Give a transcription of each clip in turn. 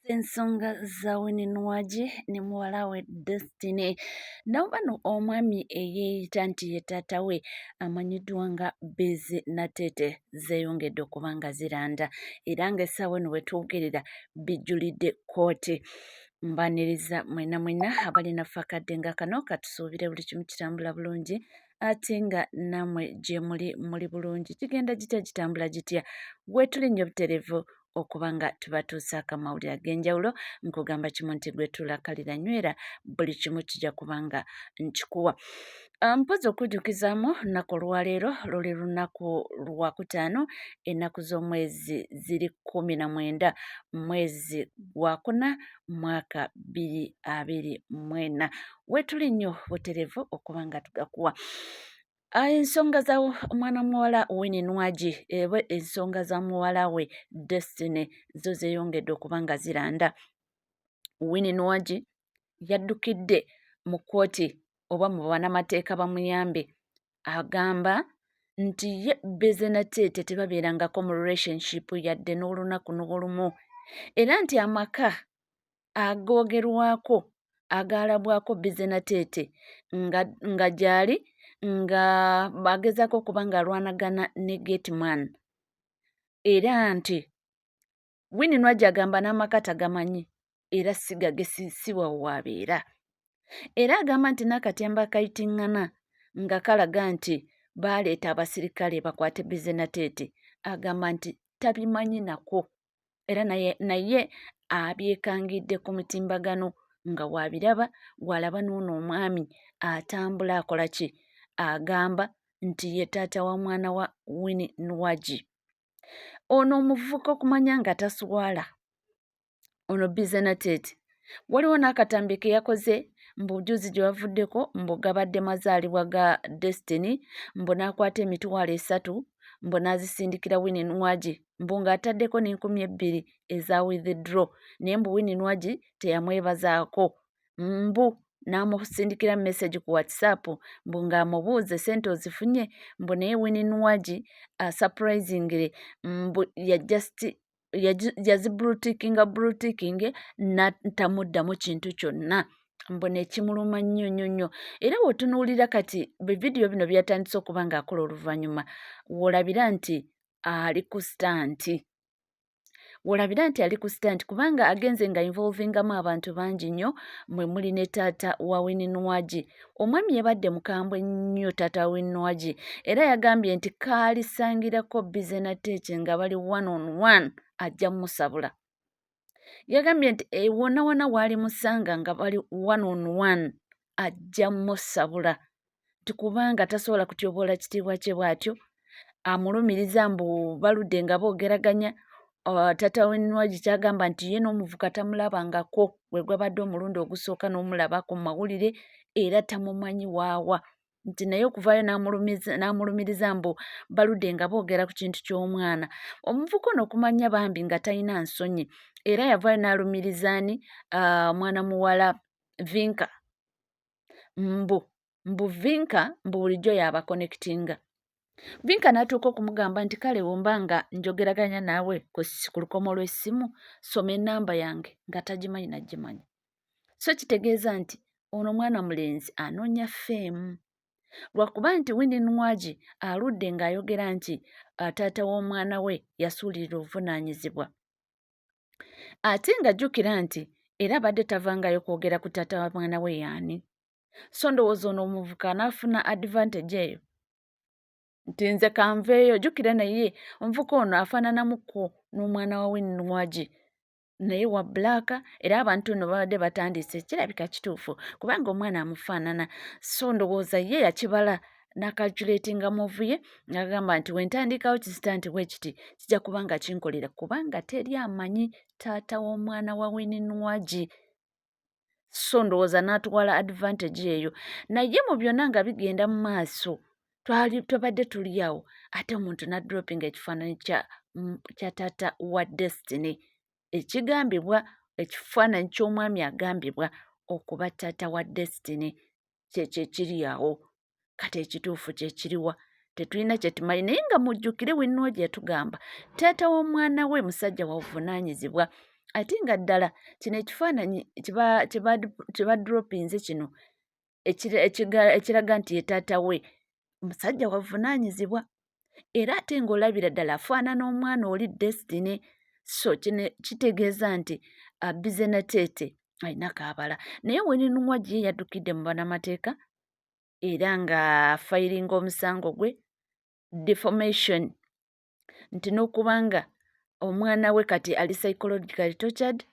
Ensonga za Winnie Nwagi ne muwala we Destiny. Nabo bano omwami eyeeyita nti ye taata we amanyiddwa nga Bizzy Nateete zeeyongedde okuba nga ziranda era ng'essaawa eno we twogerera bijulidde kkooti. Mbaniriza mwenna mwenna abali naffe akadde nga kano katusuubire buli kimu kitambula bulungi ate nga nammwe gye muli muli bulungi. Kigenda gitya gitambula gitya? Weetuli nnyo butereevu okuba nga tubatuusaako amawulire ag'enjawulo. Nkugamba kimu nti gwe tuulakalira nywera buli kimu kijja kuba nga nkikuwa. Mpozi okujjukizaamu lunaku olwaleero luli lunaku lwakutaano, ennaku z'omwezi ziri 19 mwezi gwakuna mwaka 2024. Weetuli nnyo butereevu okuba nga tugakuwa. Ensonga za mwana muwala Winnie Nwagi eba ensonga za muwala we Destiny zo zeeyongedde okuba nga ziranda. Winnie Nwagi yaddukidde mu kkooti oba mu bannamateeka bamuyambe agamba nti ye Busy Nateete tebabeerangako mu relationship yadde n'olunaku n'olumu era nti amaka agoogerwako agaalabwako Busy Nateete nga, nga gyali nga agezaako okuba ng'alwanagana ne Gateman era nti Winnie Nwagi agamba n'amaka tagamanyi era si gage si wawo w'abeera. Era agamba nti n'akatemba akayitiŋŋana nga kalaga nti baaleeta abasirikale bakwate Busy Nateete agamba nti tabimanyi nako era naye naye abyekangidde ku mutimbagano nga w'abiraba w'alaba n'ono omwami atambula akola ki agamba nti ye taata wa mwana wa Winnie Nwagi. Ono omuvubuka okumanya nga taswala ono Busy Nateete waliwo n'akatambi ke yakoze mbu jjuuzi gye bavuddeko mbu gabadde mazaalibwa ga Destiny mbu n'akwata 30,000 mbu n'azisindikira Winnie Nwagi mbu ng'ataddeko n'e2000 eza withdraw naye mbu Winnie Nwagi teyamwebazaako mbu n'amusindikira message ku WhatsApp mbu ng'amubuuza ssente ozifunye mbu naye Winnie Nwagi surprisingly mbu ya just yazibulutikinga bulutikinge n'atamuddamu kintu kyonna mbu nekimuluma nnyo nnyo nnyo. Era w'otunuulira kati bividiyo bino byatandise okuba ng'akola oluvannyuma w'olabira nti ali ku stunt, w'olabira nti ali ku stunt kubanga agenze nga involvingamu abantu bangi nnyo mwe muli ne taata wa Winnie Nwagi. Omwami yabadde mukambwe nnyo taata wa Winnie Nwagi era yagambye nti kaalisangirako Busy Nateete nga bali one on one ajja mmusabula. Yagambye nti e, wonna wonna w'alimusanga nga bali one on one ajja mmusabula nti kubanga tasobola kutyoboola kitiibwa kye bw'atyo. Amulumiriza mbu baludde nga boogeraganya taata Winnie Nwagi ky'agamba nti ye n'omuvuka tamulabangako gwe gwabadde omulundi ogusooka n'omulabako mu mawulire era tamumanyi waawa nti naye okuvaayo n'amulumiriza mbu baludde nga boogera ku kintu ky'omwana. Omuvuka ono okumanya bambi nga talina nsonyi era yavaayo n'alumiriza ani mwana muwala Vinka mbu mbu Vinka mbu bulijjo y'abakonekitinga. Vinka n'atuuka okumugamba nti kale womba nga njogeraganya naawe ku lukomo lw'essimu soma ennamba yange nga tagimanyi n'agimanyi. So kitegeeza nti ono mwana mulenzi anoonya fame. Lwakuba nti Winnie Nwagi aludde ng'ayogera nti taata w'omwana we yasuulirira obuvunaanyizibwa. Ate nga jjukira nti era abadde tavangayo kwogera ku taata wa mwana we y'ani. So ndowooza ono omuvuka anaafuna advantage eyo nti nze kanveeyo. Jjukira naye omuvuka ono afaananamukko n'omwana wa Winnie Nwagi naye wa black era abantu nno babadde batandise kirabika kituufu kubanga omwana amufaanana. So ndowooza ye yakibala n'acalculatinga move ye n'agamba nti we ntandikawo kisita nti bwe kiti kijja kuba nga kinkolera kubanga teri amanyi taata w'omwana wa Winnie Nwagi. So ndowooza n'atwala advantage eyo. Naye mu byonna nga bigenda mu maaso twali tubadde tuli awo ate omuntu n'adropinga ekifaananyi kya, kya taata wa Destiny ekigambibwa ekifaananyi ky'omwami agambibwa okuba taata wa Destiny kyekyo ekiri awo. Kati ekituufu kye kiriwa? Tetulina kye tumanyi naye nga mujjukire Winnie Nwagi yatugamba taata w'omwana we musajja wa buvunaanyizibwa. Ate nga ddala kino ekifaananyi kye badropinze kino ekiraga nti ye taata we musajja wavunaanyizibwa era ate ng'olabira ddala afaanana omwana oli Destiny. So kino kitegeeza nti Bizenateete alina k'abala. Naye Winnie Nwagi ye yaddukidde mu bannamateeka era nga fayiringa omusango gwe defamation nti n'okuba nga omwana we kati ali psychologically tortured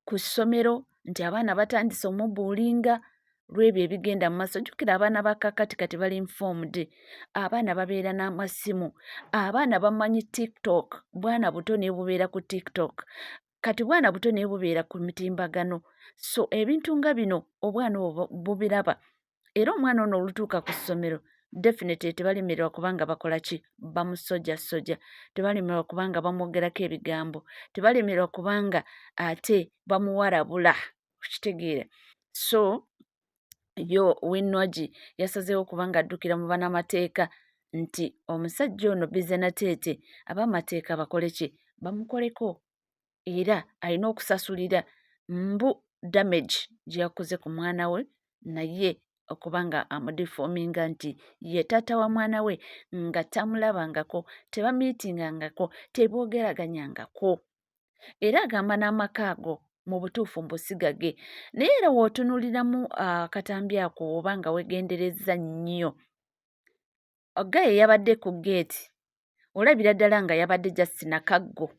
ku ssomero nti abaana batandise omubuulinga lw'ebyo ebigenda mu maaso. Jjukira abaana ba kaakati kati bali informed, abaana babeera n'amasimu, abaana bamanyi TikTok, bwana buto naye bubeera ku TikTok. Kati bwana buto naye bubeera ku mitimbagano. So ebintu nga bino obwana obwo bubiraba era omwana ono olutuuka ku ssomero definitely tebalemererwa kubanga bakola ki, bamusojassoja, tebalemererwa kubanga bamwogerako ebigambo, tebalemererwa kubanga ate bamuwalabula, okitegeera. So yo Winwagi yasazeewo kubanga addukira mu banamateeka nti omusajja ono Bizenateete ab'amateeka bakole ki, bamukoleko era alina okusasulira mbu damage gye yakoze ku mwana we naye okuba nga amudifominga nti ye taata wa mwana we nga tamulabangako, tebamiitingangako, teboogeraganyangako. Era agamba n'amaka ago mu butuufu mbu si gage. Naye era w'otunuuliramu akatambi ako oba nga weegenderezza nnyo, guy eyabadde ku ggeeti olabira ddala nga yabadde just na kaggo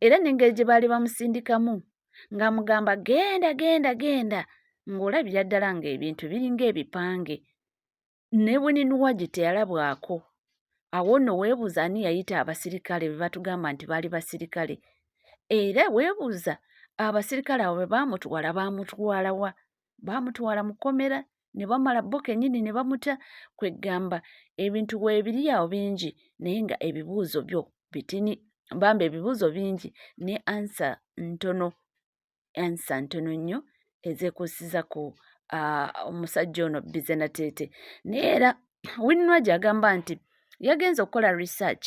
era n'engeri gye baali bamusindikamu ng'amugamba genda genda genda ng'olabira ddala ng'ebintu biringa ebipange. Ne Winnie Nwagi teyalabwako. Awo nno weebuuza ani yayita abasirikale be batugamba nti baali basirikale. Era weebuuza abasirikale abo bwe baamutwala baamutwala wa? Baamutwala mu kkomera ne bamala bo kennyini ne bamuta? Kwe ggamba ebintu weebiri awo bingi naye nga ebibuuzo byo bitini. Bambi ebibuuzo bingi ne ansa ntono, ansa ntono nnyo ezeekuusiza ku omusajja ono Bizenateete. Naye era Winnie Nwagi agamba nti yagenze okukola research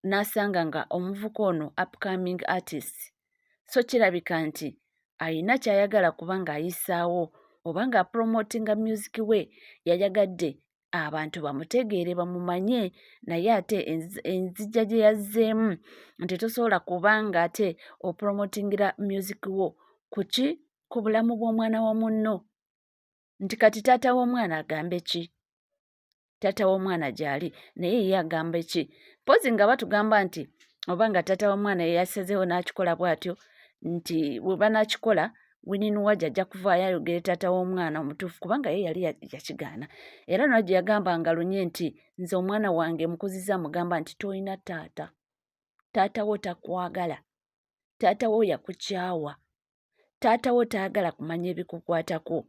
n'asanga nga omuvubuka ono upcoming artist so kirabika nti alina ky'ayagala kuba ng'ayisaawo oba ng'apromotinga music we yayagadde abantu bamutegeere bamumanye naye ate enzijja gye yazzeemu nti tosobola kuba ng'ate opromotingira music wo ku ki ku bulamu bw'omwana wa munno nti kati taata w'omwana agambe ki? Taata w'omwana gy'ali naye ye agamba ki? Mpozzi nga batugamba nti oba nga taata w'omwana ye yasazeewo n'akikola bw'atyo nti bwe banaakikola Winnie Nwagi ajja kuvaayo ayogere taata w'omwana omutuufu kubanga ye yali yakigaana. Era Nwagi yagamba nga lunye nti nze omwana wange mukuzizza mugamba nti tolina taata, taata wo takwagala, taata wo yakukyawa, taata wo tayagala kumanya ebikukwatako.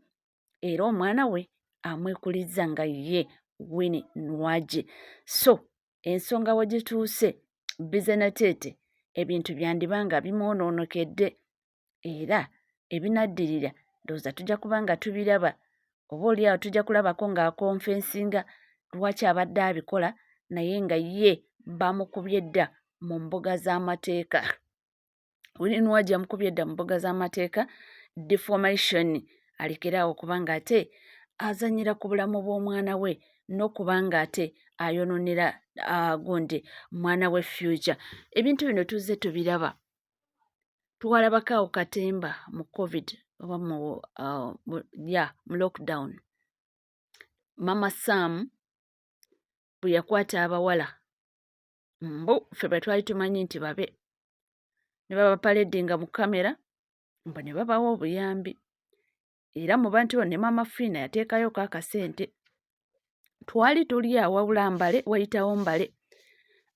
Era omwana we amwekulizza nga ye Winnie Nwagi. So ensonga we gituuse Bizenateete ebintu byandiba nga bimwonoonekedde era ebinaddirira ndowooza tujja kuba nga tubiraba oba oli awo tujja kulabako ng'akonfensinga lwaki abadde abikola naye nga ye bamukubye dda mu mbuga z'amateeka. Winnie Nwagi amukubye dda mu mbuga z'amateeka deformation alekere awo kubanga ate azannyira ku bulamu bw'omwana we n'okuba nga ate ayonoonera gundi mwana we future. Ebintu bino tuzze tubiraba. Twalabako awo katemba mu COVID oba mu ya mu lockdown. Mama Sam bwe yakwata abawala mbu ffe bwe twali tumanyi nti babe ne babapaledinga mu kkamera mbu ne babawa obuyambi era mu bantu bo ne Maama Fiina yateekayoko akasente. Twali tuli awo wabula mbale wayitawo mbale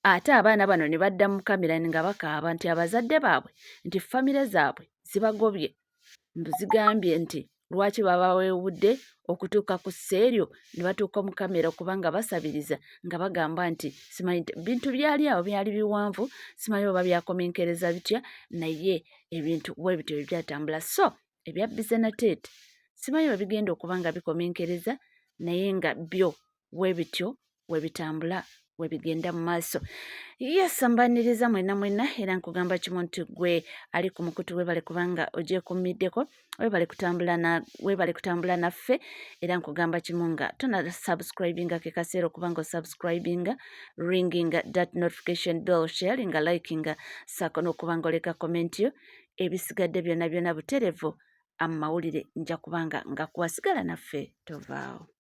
ate abaana bano ne badda mu kkamera nga bakaaba nti abazadde baabwe nti famire zaabwe zibagobye mbu zigambye nti lwaki babaweewudde okutuuka ku ssa eryo ne batuuka mu kkamera okuba nga basabiriza nga bagamba nti simanyi bintu byali awo byali biwanvu simanyi oba byakomenkereza bitya naye ebintu bwe bityo bwe byatambula. So ebya Bizenateete simanyi bwe bigenda okuba nga bikomenkereza naye nga byo bwe bityo bwe bitambula. Webigenda mu maaso. Yes, mbaniriza mwena mwena, era nkugamba kimu nti gwe ali ku mukutu, webale kubanga ogyekumiddeko, webale kutambula na webale kutambula naffe. Era nkugamba kimu nga tona subscribinga, ke kaseera okubanga osubscribinga, ringinga that notification bell, sharinga, likinga, saako n'okubanga oleka comment yo. Ebisigadde byonna byonna buterevu amawulire nja kubanga nga kuwasigala naffe, tovaawo.